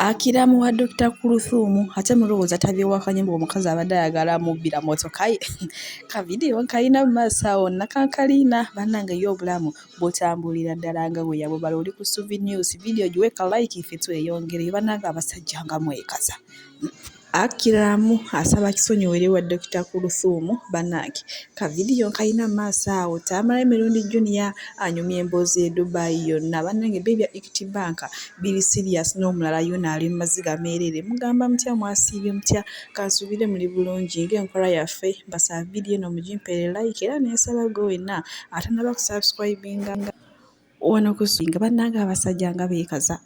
Akira muwa Dokita Kuluthumu ate mulowooza tabyewakanye mbu omukazi abadde ayagala amubbira mmotoka ye. Kavidiyo nkalina mu maaso awo nakankaliina bannange ye obulamu butambulira ddala nga bwe yabubala. Oli ku Suvi News, vidiyo giwe ka like ffe tweyongereyo. Bannange abasajja nga mwekaza. Akram asaba kisonyiwo eri ewa Dokita Kuluthumu bannange. Ka vidiyo nkalina mu maaso awo. Tamale Mirundi Junior anyumya emboozi e Dubai yonna. Bannange byo ebya Equity Bank biri serious n'omulala yona ali mu maziga meereere. Mugamba mutya mwasiibye mutya? Kansuubire muli bulungi ng'enkola yaffe. Mbasaba vidiyo eno mugimpeere like era ne nsaba ggwe wenna atannaba kusubscribinga wano ku nga bannange abasajja nga beekaza.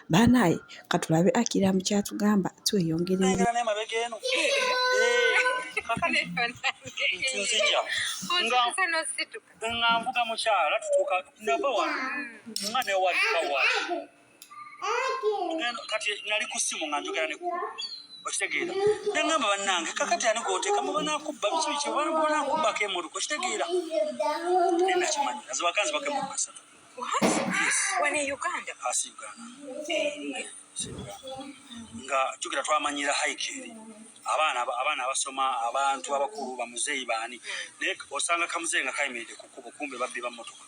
Banaye katulabe Akira mu kyatugamba tweyongereyo. Nzija nga nvuga mukyala tutuuka nava wano nga newalikawa kati nali ku ssimu nga njogera ne okitegeera nengamba bannange kakati ani goteeka mubanakubba biki biki banakubbako emotoka okitegeera naye nakimanyi nazibaka nzibako emotoka satu. Wano e Uganda? Asi Uganda nga jukira twamanyira hike eri abaana abasoma abantu abakulu bamuzeeyi baani naye osanga kamuzeeyi nga kayimiridde ku kkubo kumbe babbi ba mmotoka.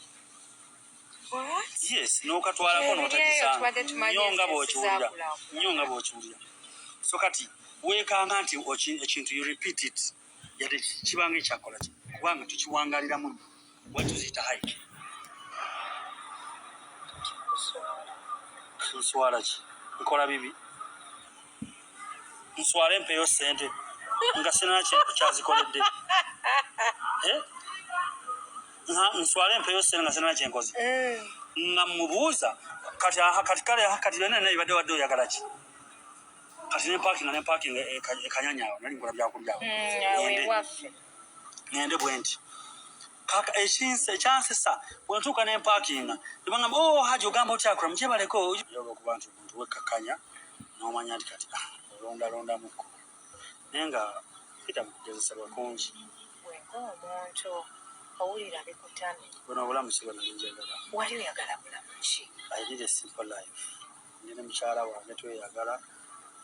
Yes, n'okatwalako n'otagisanga nnyo nga bw'okiwulira nnyo nga bw'okiwulira. So kati weekanga nti ekintu you repeat it yadde kibanga ekyakola ki kubanga tukiwangaliramu wetuziyita hike. Nswala ki nkola bibi nswala empeyo sente nga sina kintu kyazikoledde. Nswala empeyo sente nga sina kyenkoze nga mubuuza kati aha kati kale aha kati byonna naye badde wadde oyagala ki kati ne parking ekanyanya awo nali nkola byakulya awo ngende bwe nti kaka ekinse ekyansesa bwe ntuuka ne mpakinga ne bangamba oh Haji ogamba otya Akram gyebaleko olwokuba nti omuntu wekkakkanya n'omanya nti kati olondalondamukko naye nga pita mu kugezesebwa kungi. Ng'omuntu owulira bikutamye. Buno obulamu si bwe nali njagala. Wali oyagala bulamu ki? I need a simple life. Ndi ne mukyala wange tweyagala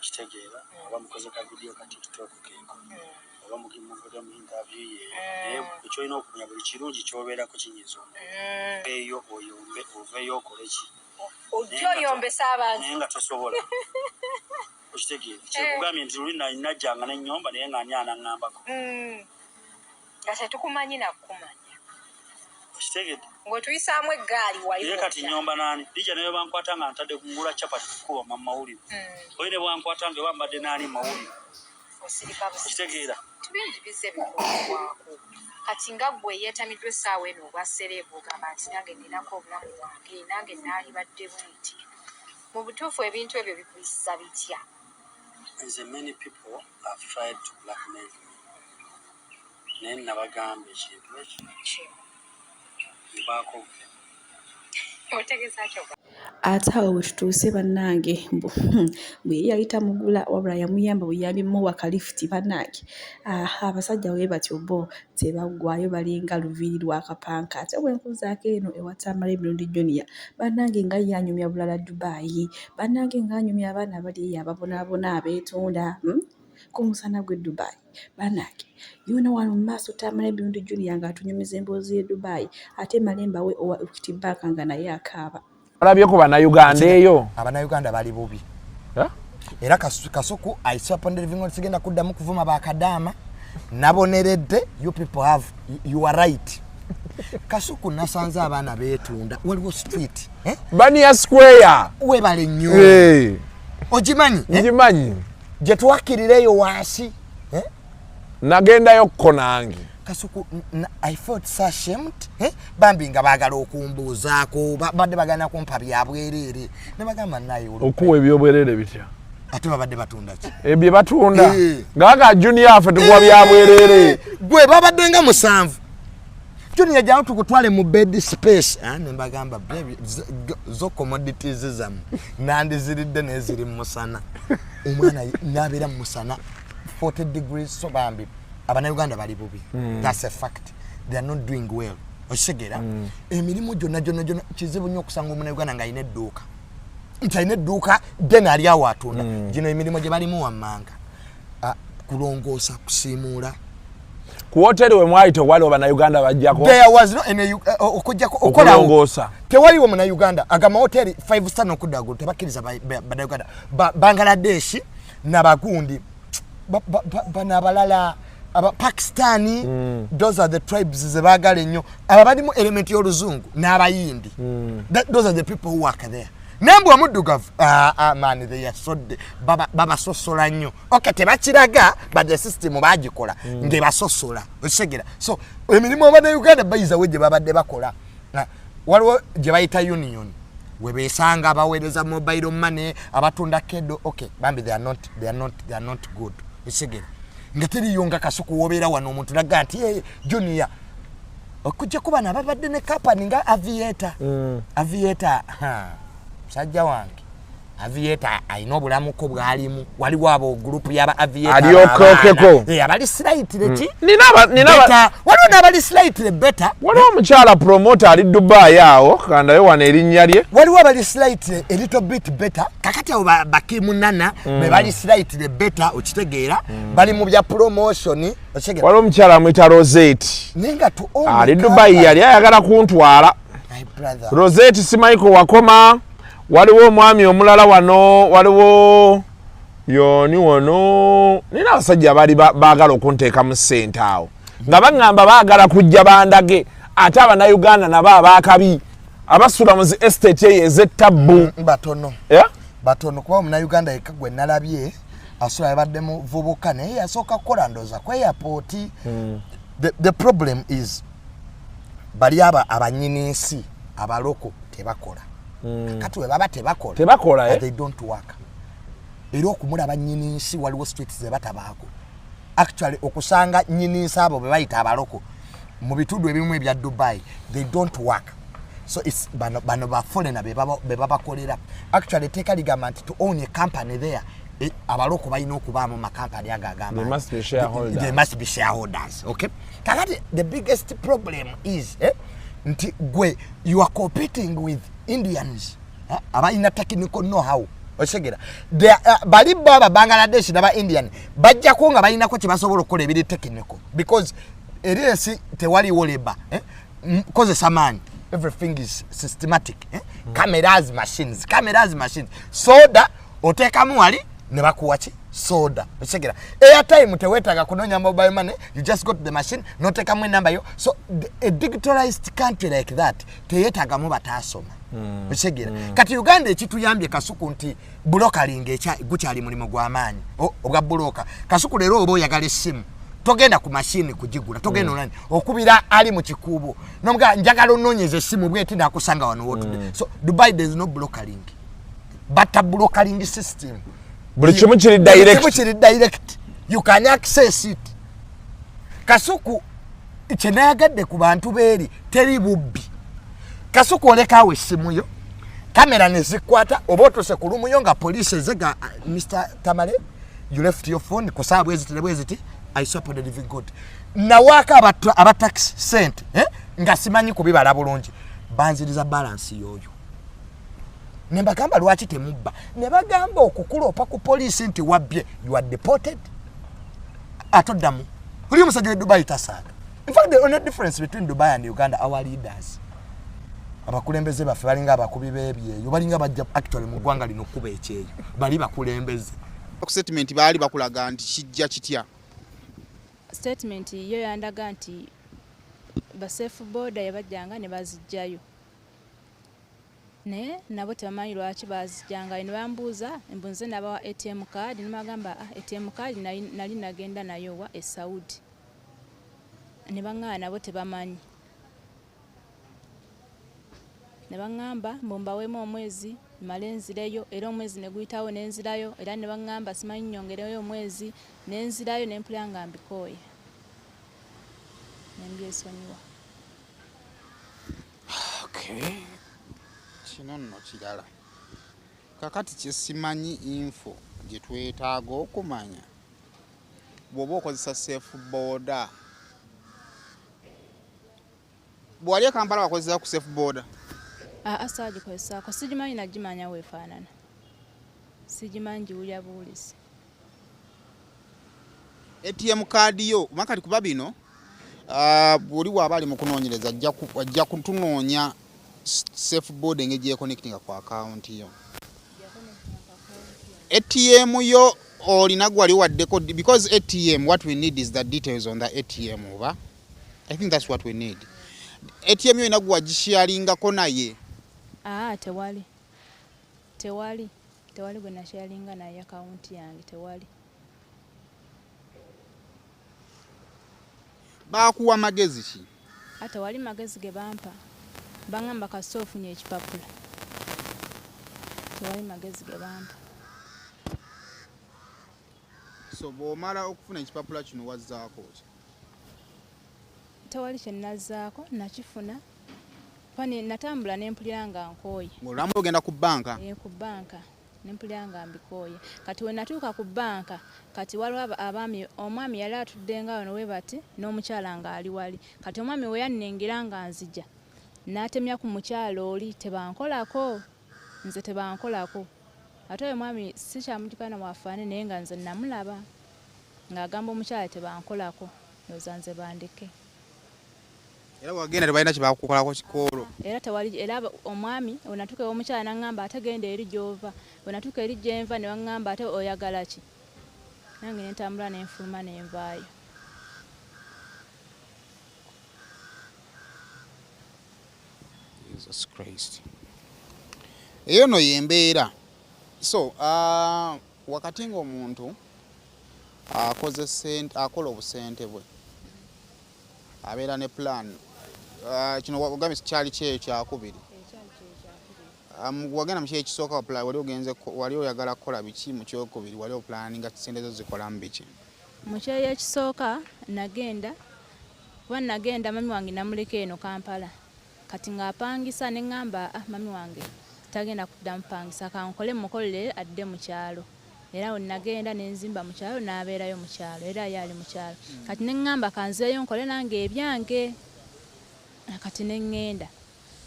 kitegeera oba mukoze ka vidiyo ka TikTok keeko oba mugimuvudde mu interview ye naye ekyolina okumanya buli kirungi ky'obeerako kinyiza omuntu eyo oyombe oveeyo okole ki ojja oyombesa abantu naye nga tosobola okitegeera kyekugambye nti luli najjanga n'ennyomba naye nga ani anaŋŋambako nga tetukumanyi nakukumanya okitegedde ng'otuyisaamu eggaali naye kati nyomba naani lijja naye bankwata nga ntadde ngula capati kukuba mu mawulire oyo ne bwankwata nga bambadde naani mawulire okitegeera tubingi bizze bikuwaako kati nga ggwe yeetamiddwa essaawa eno obwa sereebu ogamba nti nange ninako obulamu bwange nange naalibadde bwenti mu butuufu ebintu ebyo bikuyisa bitya? Nze many people have tried to blackmail me naye nabagamba ekintu ekyo mbaako. Otegeeza ki? Ate awo we tutuuse bannange mbu bwe ye yali tamugula wabula yamuyamba buyambi muwa kalifuti bannange. Aha abasajja bwe batyo bo tebaggwaayo balinga luviiri lwa kapanka. Ate bwe nkuzaako eno ewa Tamale Mirundi Junior bannange nga ye anyumya bulala Dubai bannange ng'anyumya abaana abali eyo ababonaabona abeetunda ku musana gw'e Dubai bannange yona wano mu maaso Tamale Mirundi Junior ng'atunyumiza emboozi y'e Dubai ate Malemba we owa Equity Bank nga naye akaaba. Olabye ku Bannayuganda eyo? Abannayuganda bali bubi era Kasuku I swear on the living God sigenda kuddamu kuvuma bakadaama naboneredde. You people have you are right. Kasuku nasanze abaana beetunda waliwo street, eh? Bania Square. Webale nnyo. Ogimanyi, eh? Ngimanyi. Gye twakkirira eyo wansi, eh? Nagendayo kko nange. Kasuku I felt so ashamed, eh? Bambi nga baagala okumbuuzaako badde bagana kumpa byabwereere ne bagamba naye okuwa ebyobwereere bitya? Ate babadde batunda ki? Ebye batunda nga nga Junior affe tukuwa byabwereere. Gwe babadde nga 7 Junior jangu tukutwale mu bed space. Ah, ne mbagamba baby zo commodities zammwe nandiziridde naye ziri mu musana omwana n'abeera mu musana 40 degrees. So bambi Abannayuganda bali bubi. That's a fact, they are not doing well. Okitegeera emirimu gyonna gyonna gyonna kizibu nnyo okusanga Omunnayuganda ng'alina edduuka. Nti alina edduuka then ali awo atunda. Gino emirimu gye balimu wammanga, kulongoosa, kusiimuula. Ku woteri we mwali tewaliwo Bannayuganda bajjako? There was no any okujjako okolawo. Okulongoosa. Tewaliwo Munauganda. Aga mahoteri 5 star nokudda waggulu tebakkiriza Bannayuganda. Bangladesh nabagundi, bano abalala aba Pakistani. Those are the tribes ze baagala ennyo, aba balimu element y'oluzungu n'Abayindi. Those are the people who work there. Nembwa omuddugavu, ah, ah, man, they are so babasosola nnyo. Okay, tebakiraga, but the system bagikola ng'ebasosola, okitegeera? So emirimu Abannayuganda bayizawe gye babadde bakola. Waliwo gye bayita union we besanga abaweereza mobile money, abatunda kedo. Okay, bambi, they are not good, okitegeera? Nga teriyo nga Kasuku wobeera wano omuntu naga nti, "Hey, Junior," okujja kuba nababadde ne company nga Aviator. Aviator, ha, musajja wange Aviator alina obulamuko bwalimu. Waliwo abo group yaba Aviator. Alyokookeko. Abali slightly ki Nina better. Waliwo n'abali slightly better. Waliwo omukyala promoter ali Dubai awo, kandabe wano erinnya lye. Waliwo abali slightly a little bit better. Kakati abo bakimunana be bali slightly better, okitegeera? Bali mu bya promotion, okitegeera? Waliwo omukyala amwita Rosette. Naye nga to own Ali a Dubai. company- Yali ayagala kuntwala. My brother. Rosette si Michael wakoma. Waliwo omwami omulala wano, waliwo yoni wano. Nina abasajja baali baagala okunteekamu ssente awo nga baŋŋamba baagala kujja bandage, ate Abannayuganda nabo abaakabi abasula mu zi estate eyo ez'ettabbu. Batono. Eh? Batono, kuba Omunauganda yekka gwe nalabye asula yabadde muvubuka, naye yasooka kukola ndooza ku airport. The problem is bali aba abanyini nsi aba local tebakola. Kati we baba tebakola, Tebakola, eh? they don't work. Era okumulaba nyini nsi, waliwo streets ze batabaako. Actually, okusanga nyini nsi abo be bayita aba local mu bitundu ebimu ebya Dubai, they don't work. So it's bano ba foreigner be babakolera. Actually, etteeka ligamba nti to own a company there, aba local balina okubaamu makampani ago agamba They must be shareholders. They must be shareholders. Okay, kakati the biggest problem is, nti gwe you are competing with Indians, abalina technical know how, okitegeera? Bali bo aba Bangladesh naba Indian bajjako nga balinako kyebasobola okukola ebiri technical, because eri ensi tewaliwo labour, eh? Kozesa maanyi, everything is systematic, eh? Cameras, machines, cameras, machines. Soda oteekamu wali ne bakuwa ki soda, okitegeera? Airtime teweetaaga kunoonya mobile money, you just go to the machine noteekamu enamba yo. So a digitalized country like that teyeetaagamu bataasoma, okitegeera? Kati Uganda ekituyambye, Kasuku, nti brokering gukyali mulimu gw'amaanyi, obwa broker. Kasuku, leero oba oyagala essimu, togenda ku mashini kugigula, togenda online, okubira ali mu Kikuubo nomugaa, "Njagala onoonyeza essimu bweti," nakusanga wano wotudde. So Dubai there is no brokering, but a brokering system. Buli kimu kiri Buli direct. kimu kiri direct, you can access it. Kasuku, kyenayagadde ku bantu beeri, teri bubbi. Kasuku, olekaawo essimu yo, kamera nezikwata, oba otuuse ku room yo nga poliisi ezega, "Mr Tamale, you left your phone ku saawa bweziti ne bweziti." I support the living God. Nawaako abataxi sente, eh? Nga simanyi kubibala bulungi, banziriza balance yoyo. Ne mbagamba, "Lwaki temubba?" Ne bagamba, "Okukuloopa ku poliisi nti wabbye, you are deported." Ate oddamu oli omusajja we Dubai tasaaga. In fact, the only difference between Dubai and Uganda, our leaders, abakulembeze baffe balinga abakubi b'ebyeyo, balinga bajja actually mu ggwanga lino okuba ekyeyo, bali bakulembeze. Ku statement baali bakulaga nti kijja kitya? Statement yo yandaga nti ba Safe Boda yabajjanga ne bazijjayo, naye nabo tebamanyi lwaki bazijjangayo. Ne bambuuza mbu nze nabawa ATM card, nebagamba, "Ah, ATM card nali nagenda nayo wa e Saudi." Ne baŋŋaana, nabo tebamanyi. Ne baŋŋamba mbu mbaweemu omwezi mmale nzireyo, era omwezi ne guyitawo ne nzirayo, era ne baŋŋamba simanyi nnyongereyo omwezi, ne nzirayo, ne mpulira nga mbikooye ne mbyesonyiwa. Okay. Kino nno kirala. Kakati kyesimanyi, info gye twetaaga okumanya, bw'oba okozesa Safe Boda, bw'wali e Kampala wakozesa ku Safe Boda? Aa, saagikozesaako, sigimanyi nagimanya weefaanana, sigimanyi, giwulira buwulizi. ATM kaadi yo makati kuba bino buli waaba ali mu kunoonyereza ajja kutunoonya SafeBoda engeri gyeconnectinga ku akawunti yo. ATM yo olina gwali waddeko? Because ATM, what we need is the details on the ATM, oba I think that's what we need. ATM yo olina gwagisharingako naye? Aa, tewali, tewali, tewali gwe nasharinga naye akawunti yange, tewali. Baakuwa magezi ki? Ate tewali magezi ge bampa, baŋŋamba kasita ofunye ekipapula. Tewali magezi ge bampa. So bw'omala okufuna ekipapula kino, wazzaako ki? Tewali kye nazzaako, nakifuna kuba natambula nempulira nga nkooye. Ng'olwamu ogenda ku bbanka? Eh, ku bbanka, nempulira nga mbikooye. Kati we natuuka ku bbanka, kati waliwo abaami, omwami yali atudde nga wano we bati n'omukyala ng'ali wali. Kati omwami we yannengera nga nzija, n'atemya ku mukyala oli, "Tebankolako, nze tebankolako." Ate oyo mwami sikyamujjukira wafaane, naye nga nze namulaba ng'agamba omukyala, "Tebankolako, ndowooza nze bandeke." Era wagenda tebalina kyebakukolako kikoolo? Era tewali. Era omwami wenatuuka ew'omukyala n'aŋŋamba, "Ate genda eri gy'ova." Wenatuuka eri gyenva ne baŋŋamba, "Ate oyagala ki?" Nange ne ntambula ne nfuluma ne nvaayo. Jesus Christ, eyo no yembeera. So wakati ng'omuntu akoze sente, akola obusente bwe, abeera ne plan. Kino ogambye kyali kyeyo kyakubiri. Wagenda mu kyeyo ekisooka, wali ogenze wali oyagala kukola biki? Mu kyokubiri wali oplaninga sente zo zikolamu biki? Mu kyeyo ekisooka nagenda, kuba nagenda mami wange namuleka eno Kampala, kati ng'apangisa, ne ŋŋamba, "Ah, mami wange tagenda kudda mupangisa, kankole mukolere adde mu kyalo." Era we nagenda ne nzimba mu kyalo, n'abeerayo mu kyalo, era ye ali mu kyalo. Kati ne ŋŋamba kanzireyo nkole nange ebyange. Kati ne ŋŋenda,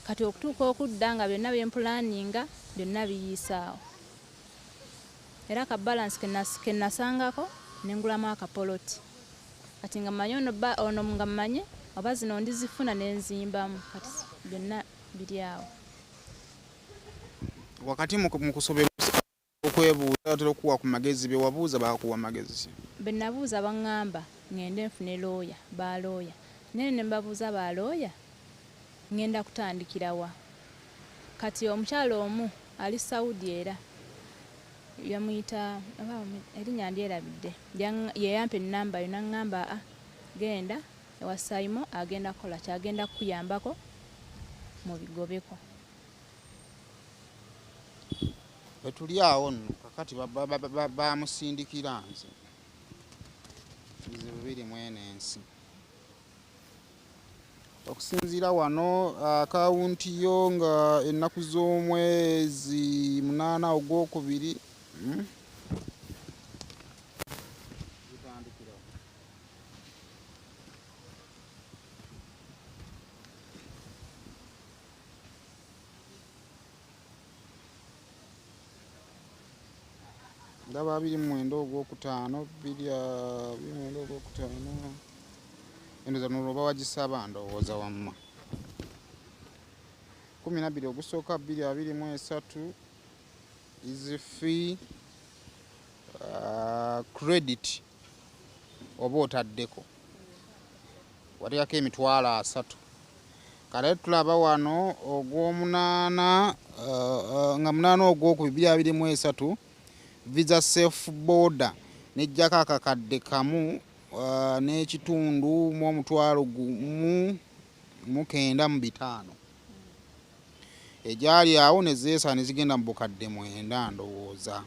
kati okutuuka okudda nga byonna bye mpulaninga byonna biyiisaawo. Era ka balance ke nasangako ne ngulamu akapoloti. Kati nga mmanyi ono ono nga mmanyi oba zino ndizifuna ne nzimbamu. Kati byonna biri awo. Wakati mu kusoberwa okwebuuza, otera okuwa ku magezi, be wabuuza baakuwa magezi ki? Be nabuuza baŋŋamba ŋŋende nfune looya, balooya, naye ne mbabuuza balooya ŋŋenda kutandikira wa? Kati omukyala omu ali Saudi, era yamuyita erinnya ndyerabidde, ye yampa ennamba yo n'aŋŋamba, "A, genda ewa Saimo, agenda kukola kyagenda kukuyambako mu bigobeko." Wetuli awo nno kakati bamusindikira nze bizibu biri mwene ensi. Okusinziira wano akawunti yo nga ennaku z'omwezi 8 ogwokubiri, Zitandikira. Ndaba 29 ogwokutaano, 29 ogwokutaano, endowooza nolwo wagisaba, ndowooza wamma 12 ogusooka 2023 is fee credit oba otaddeko wateekako 300,000. Kale tulaba wano ogwomunaana, nga 8 ogwokubiri 2023, visa SafeBoda nejjako 1,500 mu 1,195 egyali awo ne zeesa ne zigenda mu 9,000, ndowooza.